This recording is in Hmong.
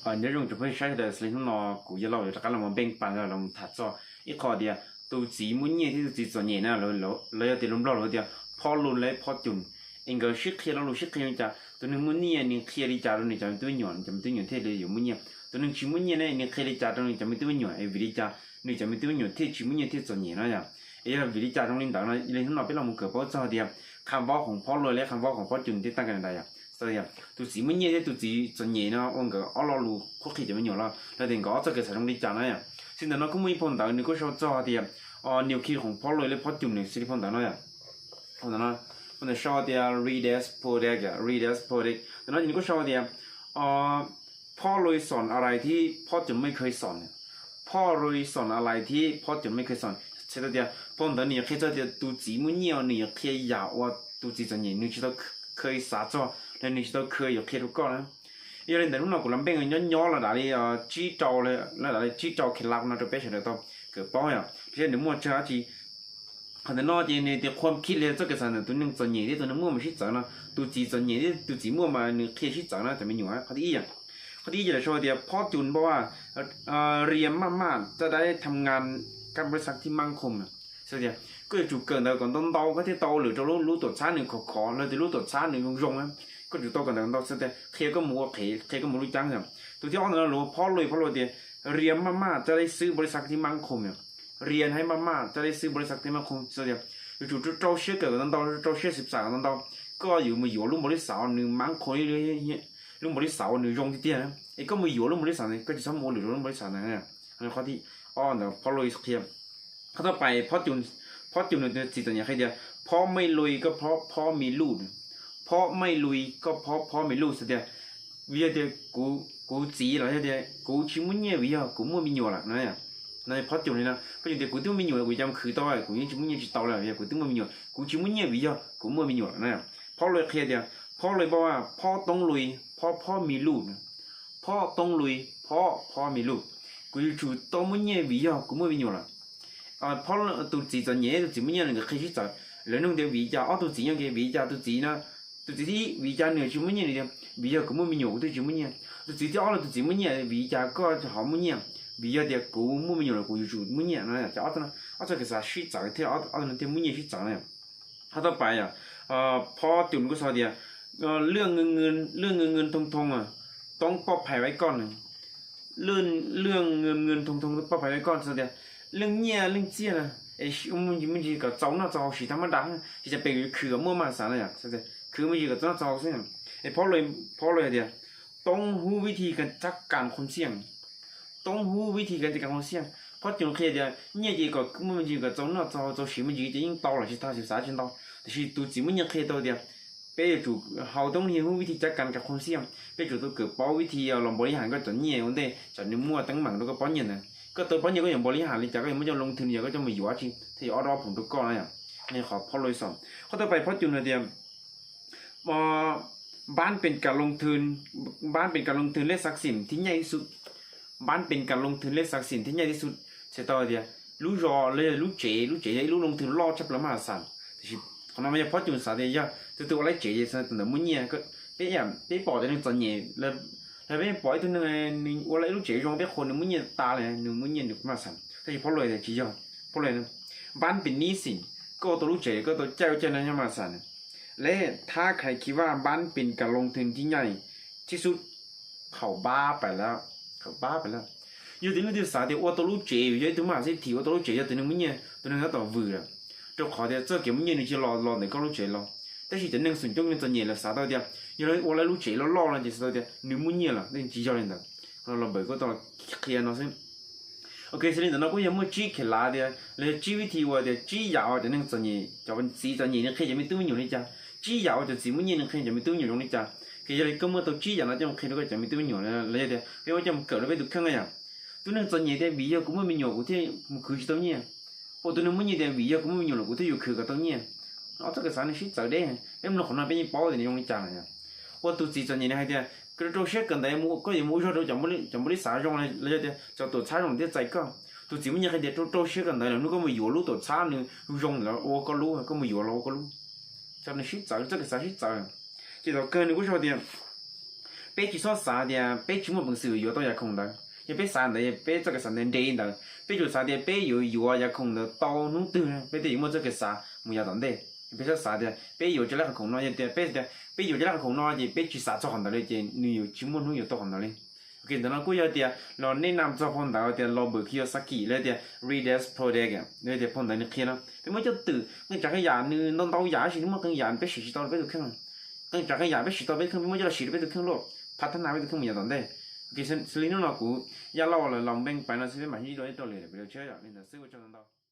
Nyob zoo cov phooj ywg sawv daws, hnub no kuv yog Lauj yuav rov qab los mus npeej pas los mus tham txog ib qho tias tus txiv muaj nyiaj thiab tus txiv txom nyem na, los yog tias lus Nplog lawv tias พ่อรวย และ พ่อจน. Es nkawd sib qhia lo lus sib qhia li cas, tus neeg muaj nyiaj nws qhia li cas rau nws cov me tub me nyuam, cov me tub me nyuam thiaj li yuav muaj nyiaj. Tus neeg tsis muaj nyiaj ne nws qhia li cas rau nws cov me tub me nyuam, es vim li cas nws cov me tub me nyuam thiaj tsis muaj nyiaj thiaj txom nyem no yom. Es yog vim li cas zoo li ntawd no, li hnub no peb los mus kawm paub txog tias คำว่าของพ่อรวย และ คำว่าของพ่อจน thiab tag kis ntawd yom. Txog tias tus txiv muaj nyiaj thiab tus txiv txom nyem no ua nkawd ob lo lus qhuab qhia cov me nyuam los, los tias nkawd ob txoj kev xav zoo li cas no yom. Xws ntawm no kuj muaj ib phau ntawv nws kuj sau txog tias แนวคิดของพ่อรวย และ พ่อจน xws li phau ntawm no yom. Phau ntawm no, phau ntawm sau tias พ่อรวยสอนอะไรที่พ่อจนไม่เคยสอน พ่อรวยสอนอะไรที่พ่อจนไม่เคยสอน. Txhais tau tias phau ntawd nws yuav qhia txog tias tus txiv muaj nyiaj nws yuav qhia yam uas tus txiv txom nyem nws tsis tau khawv xav txog, los nws tsis tau khawv yuav qhia rau koj na. Yog li ntawd hnub no kuv los npeej nyob nyob los dav li tsib rau, los dav li tsib rau kev lav no rau peb sawv daws tau kawm paub yom, los sis nws muaj tsawg dab tsi. Qhov ntawm no ces nws tias ความคิด li txoj kev xav ntawm tus neeg txom nyem thiab tus neeg muaj mas sib txawv no, tus txiv txom nyem thiab tus txiv muaj mas nws qhia sib txawv no cov me nyuam. Qhov thib ib, qhov thib ib ces lawv sau tias พ่อจน บอกว่า เรียนมากๆ จะได้ทำงานกับบริษัทที่มั่นคง Xws tias koj yuav tsum kawm ntawv kom ntau ntau koj thiaj tau ua lwm rau lub tuam txhab nws khov khov los tias lub tuam txhab nws zoo zoo na. Koj tsum tau kawm ntawv ntau xws tias qhia koj mus ua qhev, qhia koj mus lub ceeb yom. Tus thib ob ntawm no lus พ่อรวย พ่อรวย tias เรียนมากๆ จะได้ซื้อบริษัทที่มั่นคง yom. เรียนให้มากๆ จะได้ซื้อบริษัทที่มั่นคง xws tias yuav tsum rau rau siab kawm kom ntau ntau, rau rau siab xwm txam kom ntau ntau, koj yuav mus yuav lub npaum li xav nws มั่นคง, lub npaum li xav nws zoo tiag tiag na. Es koj mus yuav lub npaum li xav ntawd, koj tsis txhob mus ua lwm rau lub npaum li xav ntawd. Qhov thib ob ntawd พ่อรวย qhia. Qhov thib peb, พ่อจน, พ่อจน nws txiv txom nyem qhia tias พ่อไม่รวยก็เพราะพ่อมีลูก พ่อไม่รวยก็เพราะพ่อมีลูก xws tias vim yog tias kuv txiv los yog tias kuv tsis muaj nyiaj vim yog kuv muaj me nyuam lawm na. No พ่อจน li no, พ่อจน tias kuv twb muaj me nyuam kuv cas mus khwv tau, kuv yeej tsis muaj nyiaj tsis tau li, vim yog kuv twb muaj me nyuam, kuv tsis muaj nyiaj vim yog kuv muaj me nyuam lawm na. พ่อรวย qhia tias พ่อรวย บอกว่า พ่อต้องรวย เพราะพ่อมีลูก พ่อต้องรวย เพราะพ่อมีลูก Kuv yuav tsum tau muaj nyiaj vim yog kuv muaj me nyuam lawm. Tus txiv txom nyem, tus txiv muaj nyiaj nkawd qhia sib txawv. Lawv nug tias vim cas ob tug txiv nyob ke, vim cas tus txiv no, tus txiv thib ib vim cas nws tsis muaj nyiaj, nws tias vim yog kuv muaj me nyuam kuv thiaj tsis muaj nyiaj. Tus txiv thib ob los tus txiv muaj nyiaj, vim cas koj ho muaj nyiaj? Vim yog tias kuv muaj me nyuam los kuv yuav tsum muaj nyiaj no. Ob txoj kev xav sib txawv thiaj, ob tug no thiaj muaj nyiaj sib txawv na. Qhov thib peb yom, พ่อจน kuj sau tias เรื่องเงินเงิน เรื่องเงินเงินทองทอง ต้องปลอดภัยไว้ก่อน เรื่องเงินเงินทองทอง ต้องปลอดภัยไว้ก่อน xws tias leej nyiaj leej txiaj na, es me ntsis kom txaus noj txaus haus siv thab mab dam, tsis tas pes yuav khwv kom muaj mas xav na yom, khwv me ntsis kom txaus noj txaus haus xwb. Es พ่อรวย hais tias ต้องรู้วิธีการจัดการความเสี่ยง Toob hub vib thi kav ntxias kav hauv xiaj. Phab Cuj qhia tias nyiaj ces kom muaj me ntsis kom txaus noj txaus haus txaus siv me ntsis ces yeej tau lawm, tsis tas xav tsis tau. Tiam sis tus txiv muaj nyiaj qhia tau tias peb yuav tsum hau toob hub vib thi kav ntxias kav hauv xiaj, peb tsum tau kawm paub vib thi los npaum li cas koj cov nyiaj ua ntej tsam nws muaj teeb meem rau koj pob nyiaj ntawd. Koj tau pob nyiaj koj yuav npaum li cas li cas koj yuav muab coj loo thwm, yog koj coj mus yuav dab tsi thiaj yuav ob rab ob phoom rau koj na yom. Nej qhov phab lus xom. Qhov thawj pais Phab Cuj hais tias บ้านเป็นการลงทุน บ้านเป็นการลงทุน และทรัพย์สินที่ง่ายที่สุด บ้านเป็นการลงทุน และทรัพย์สินที่ง่ายที่สุด txhais tau tias lub zos los yog lub tsev, lub tsev yog ib lub loo thwm loj tshaj plaws maj has xam. Tiam sis qhov no mas yog Phab Cuj xav tias yog tus twg ua lawv tsev ces tus ntawd muaj nyiaj. Peb, peb pom tias neeg txom nyem, los peb pom ib tug neeg nws ua lawv ib lub tsev zoo peb qhuas nws muaj nyiaj tas li, nws muaj nyiaj nws maj has xam. Tab sis Phab Lus tias tsis yog. Phab Lus, บ้านเป็นหนี้สิน koj ua tau lub tsev, koj tau caij ua caij no nyob maj has xam. และถ้าใครคิดว่าบ้านเป็นการลงทุนที่ง่ายที่สุด เขาบ้าไปแล้ว เขาบ้าไปแล้ว. Yog tias leej twg xav tias ua tau lub tsev yog ib tug maj has xib thim, ua tau lub tsev yog tus neeg muaj nyiaj, tus neeg tab tom vwm lawm, rau qhov tias txoj kev muaj nyiaj nws tsis los los ntawm koj lub tsev los. Tab sis cov neeg xum coob neeg txom nyem lawv xav tau tias yog ua lawv lub tsev loj loj no ces xav tau tias nws muaj nyiaj lawm, tab sis tsis yog li ntawd. Los Npawm kuj tau qhia no xwb. Ok, xws li ntawm no kuj yog muaj tsib khev lav tias, los yog tsib vib thi uas tias tsib yam uas cov neeg txom nyem, cov txiv txom nyem nws qhia cov me tub me nyuam li cas, tsib yam uas cov txiv muaj nyiaj nws qhia cov me tub me nyuam zoo li cas. Ces yog li koj muaj tau tsib yam no coj mus qhia rau koj cov me tub me nyuam, los yog tias peb muab coj mus kawm rau peb tus kheej yom. Tus neeg txom nyem tias vim yog kuv muaj me nyuam kuv thiaj mus khwv tsis tau nyiaj, ua tus neeg muaj nyiaj tias vim yog kuv muaj me nyuam los kuv thiaj yuav khwv kom tau nyiaj. Ob txoj kev xav nws sib txawv deb. Peb mloog qhov no peb yeej paub tias nws zoo li cas lawm. Ua tus txiv txom nyem nws hais tias koj rau rau siab kawm ntawv, koj yuav mus ua zog rau cov npaum li xav zoo los yog tias cov tuam txhab zoo thiaj txais koj. Tus txiv muaj nyiaj qhia tias rau rau siab kawm ntawv, lwm hnub koj mus yuav lub tuam txhab nws zoo los ua koj lub, koj mus yuav los ua koj lub. Cov nws sib txawv, txoj kev xav sib txawv. Ces thaum kawg nws kuj sau tias Peb tsis txhob xav tias peb tsis muaj peev xwm yuav tau yam khoom ntawd. Yog peb xav ntawd, peb txoj kev xav ntawd nres ntawd, peb tsuas xav tias peb yuav yuav yam khoom ntawd tau hnub twg, peb thiaj yuav muaj txoj kev xav mus yav tom ntej. Peb txhob xav tias peb yuav tsis lab qhov khoom no, yog tias peb tias peb yuav tsis lab qhov khoom no ces peb tsis xav txog qhov ntawd li ces nws yuav tsis muaj hnub yuav tau qhov ntawd li. Ok, ntawm no kuj yog tias los nej nam txog phau ntawv tias Robert Kiyosaki los tias Read This Project, los tias phau ntawv nws qhia no, peb muab coj twm qee tsav qee yam, nws ntau ntau yam tab sis nws muaj qee yam peb siv tsis tau rau peb tus kheej. Qee tsav qee yam peb siv tau peb tus kheej, peb muab coj los siv rau peb tus kheej luaj, phav thab nas peb tus kheej mus yav tom ntej. Ok, xws li hnub no kuv Yaj Lauj los los npeej pais no xwb, peb mam sib ntsib dua ib rau lwm video tshiab, li ntawd xwb, ua tsaug ntau ntau.